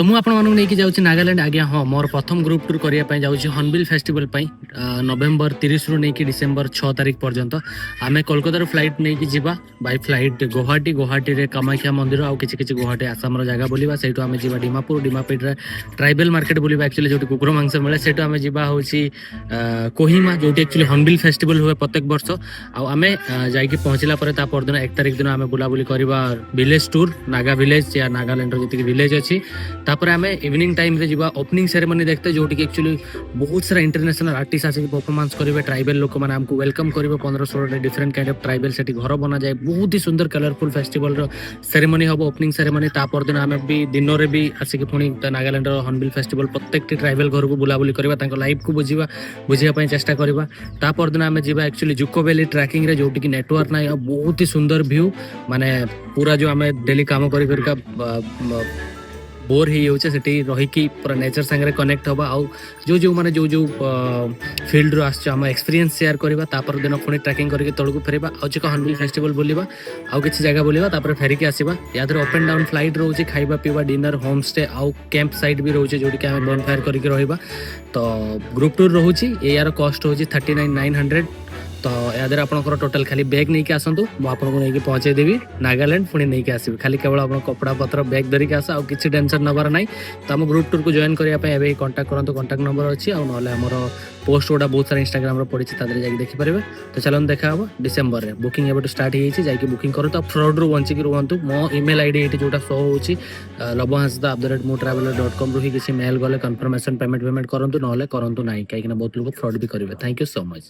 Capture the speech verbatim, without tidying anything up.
ତ ମୁଁ ଆପଣମାନଙ୍କୁ ନେଇକି ଯାଉଛି ନାଗାଲ୍ୟାଣ୍ଡ। ଆଜ୍ଞା, ହଁ, ମୋର ପ୍ରଥମ ଗ୍ରୁପ୍ ଟୁର୍ କରିବା ପାଇଁ ଯାଉଛି ହର୍ଣ୍ଣବିଲ୍ ଫେଷ୍ଟିଭାଲ୍ ପାଇଁ। ଅ, ନଭେମ୍ବର ତିରିଶରୁ ନେଇକି ଡିସେମ୍ବର ଛଅ ତାରିଖ ପର୍ଯ୍ୟନ୍ତ ଆମେ କୋଲକାତାରୁ ଫ୍ଲାଇଟ୍ ନେଇକି ଯିବା ବାଇ ଫ୍ଲାଇଟ୍ ଗୁଆହାଟି। ଗୁଆହାଟିରେ କାମାଖ୍ୟା ମନ୍ଦିର ଆଉ କିଛି କିଛି ଗୁଆହାଟି ଆସାମର ଜାଗା ବୁଲିବା। ସେଇଠୁ ଆମେ ଯିବା ଡିମାପୁର। ଡିମାପୁରରେ ଟ୍ରାଇବାଲ୍ ମାର୍କେଟ୍ ବୁଲିବା, ଆକ୍ଚୁଆଲି ଯୋଉଠି କୁକୁର ମାଂସ ମିଳେ। ସେଇଠୁ ଆମେ ଯିବା ହେଉଛି ଅ, କୋହିମା, ଯୋଉଠି ଆକ୍ଚୁଆଲି ହର୍ଣ୍ଣବିଲ୍ ଫେଷ୍ଟିଭାଲ୍ ହୁଏ ପ୍ରତ୍ୟେକ ବର୍ଷ। ଆଉ ଆମେ ଅ, ଯାଇକି ପହଞ୍ଚିଲା ପରେ ତା ପରଦିନ, ଏକ ତାରିଖ ଦିନ, ଆମେ ବୁଲାବୁଲି କରିବା ଭିଲେଜ୍ ଟୁର୍, ନାଗା ଭିଲେଜ୍ ୟା ନାଗାଲ୍ୟାଣ୍ଡର ଯେତିକି ଭିଲେଜ୍ ଅଛି। ତାପରେ ଆମେ ଇଭିନିଂ ଟାଇମ୍ରେ ଯିବା ଓପନିଂ ସେରେମନି ଦେଖତେ, ଯୋଉଠିକି ଆକ୍ଚୁଆଲି ବହୁତ ସାରା ଇଣ୍ଟରନ୍ୟାସନାଲ୍ ଆର୍ଟିଷ୍ଟ ଆସିକି ପରଫର୍ମାନ୍ସ କରିବେ। ଟ୍ରାଇବାଲ୍ ଲୋକମାନେ ଆମକୁ ୱେଲକମ୍ କରିବେ। ପନ୍ଦର ଷୋହଳଟା ଡିଫରେଣ୍ଟ କାଇଣ୍ଡ ଅଫ୍ ଟ୍ରାଇବାଲ୍ ସେଠି ଘର ବନାଯାଏ। ବହୁତ ହି ସୁନ୍ଦର କଲରଫୁଲ୍ ଫେଷ୍ଟିଭାଲ୍ର ସେରେମନି ହେବ, ଓପନିଂ ସେରେମନି। ତା ପରଦିନ ଆମେ ବି ଦିନରେ ବି ଆସିକି ପୁଣି ତା ନାଗାଲ୍ୟାଣ୍ଡର ହର୍ଣ୍ଣବିଲ୍ ଫେଷ୍ଟିଭାଲ୍ ପ୍ରତ୍ୟେକଟି ଟ୍ରାଇବାଲ୍ ଘରକୁ ବୁଲାବୁଲି କରିବା, ତାଙ୍କ ଲାଇଫ୍କୁ ବୁଝିବା, ବୁଝିବା ପାଇଁ ଚେଷ୍ଟା କରିବା। ତା ପରଦିନ ଆମେ ଯିବା ଆକ୍ଚୁଆଲି ଜୁକୋ ଭ୍ୟାଲି ଟ୍ରାକିଂରେ, ଯୋଉଠିକି ନେଟୱାର୍କ ନାହିଁ ଆଉ ବହୁତ ହି ସୁନ୍ଦର ଭ୍ୟୁ। ମାନେ ପୁରା ଯେଉଁ ଆମେ ଡେଲି କାମ କରି କରିକା ବୋର୍ ହେଇଯାଉଛେ, ସେଠି ରହିକି ପୁରା ନେଚର ସାଙ୍ଗରେ କନେକ୍ଟ ହେବା। ଆଉ ଯେଉଁ ଯେଉଁମାନେ ଯେଉଁ ଯେଉଁ ଫିଲ୍ଡରୁ ଆସୁଛୁ, ଆମ ଏକ୍ସପିରିଏନ୍ସ ସେୟାର କରିବା। ତାପର ଦିନ ପୁଣି ଟ୍ରାକିଂ କରିକି ତଳକୁ ଫେରିବା, ଆଉ ଚିକ ହର୍ଣ୍ଣବିଲ୍ ଫେଷ୍ଟିଭାଲ୍ ବୁଲିବା, ଆଉ କିଛି ଜାଗା ବୁଲିବା, ତାପରେ ଫେରିକି ଆସିବା। ୟା ଦେହରେ ଅପ୍ ଆଣ୍ଡ ଡାଉନ୍ ଫ୍ଲାଇଟ୍ ରହୁଛି, ଖାଇବା ପିଇବା, ଡିନର, ହୋମ୍ ଷ୍ଟେ ଆଉ କ୍ୟାମ୍ପ ସାଇଟ୍ ବି ରହୁଛି, ଯେଉଁଠିକି ଆମେ ବନ୍ ଫାୟାର କରିକି ରହିବା। ତ ଗ୍ରୁପ୍ ଟୁର୍ ରହୁଛି, ଏହାର କଷ୍ଟ ହେଉଛି ଥାର୍ଟି ନାଇନ୍ ନାଇନ୍ ହଣ୍ଡ୍ରେଡ୍। ତ ୟା ଦେହରେ ଆପଣଙ୍କର ଟୋଟାଲ୍ ଖାଲି ବ୍ୟାଗ୍ ନେଇକି ଆସନ୍ତୁ, ମୁଁ ଆପଣଙ୍କୁ ନେଇକି ପହଞ୍ଚେଇ ଦେବି ନାଗାଲ୍ୟାଣ୍ଡ, ପୁଣି ନେଇକି ଆସିବି। ଖାଲି କେବଳ ଆପଣ କପଡ଼ା ପତ୍ର ବ୍ୟାଗ୍ ଧରିକି ଆସ, ଆଉ କିଛି ଟେନସନ୍ ନେବାର ନାହିଁ। ତ ଆମ ଗ୍ରୁପ୍ ଟୁର୍କୁ ଜଏନ୍ କରିବା ପାଇଁ ଏବେ କଣ୍ଟାକ୍ଟ କରନ୍ତୁ, କଣ୍ଟାକ୍ଟ ନମ୍ବର ଅଛି। ଆଉ ନହେଲେ ଆମର ପୋଷ୍ଟ ଗୁଡ଼ା ବହୁତ ସାରା ଇନଷ୍ଟାଗ୍ରାମରେ ପଡ଼ିଛି, ତା ଦେହରେ ଯାଇକି ଦେଖିପାରିବେ। ତ ଚାଲନ୍ତୁ ଦେଖା ହେବ ଡିସେମ୍ବରରେ। ବୁକିଂ ଏବେଠୁ ଷ୍ଟାର୍ଟ ହେଇଯାଇଛି, ଯାଇକି ବୁକିଂ କରନ୍ତୁ। ଆଉ ଫ୍ରଡ଼ରୁ ବଞ୍ଚିକି ରୁହନ୍ତୁ। ମୋ ଇମେଲ୍ ଆଇ ଡି ଏଇଠି ଯେଉଁଟା ଶୋ ହେଉଛି, ଲବହାସଦା ଆଟ୍ ଦ ରେଟ୍ ମୁଁ ଟ୍ରାଭେଲର ଡଟ୍ କମ୍ରୁ ହିଁ କିଛି ମେଲ୍ ଗଲେ କନଫର୍ମେସନ୍ ପେମେଣ୍ଟ ପେମେଣ୍ଟ କରନ୍ତୁ, ନହେଲେ କରନ୍ତୁ ନାହିଁ, କାହିଁକିନା ବହୁତ ଲୋକ ଫ୍ରଡ୍ ବି କରିବେ। Thank you so much।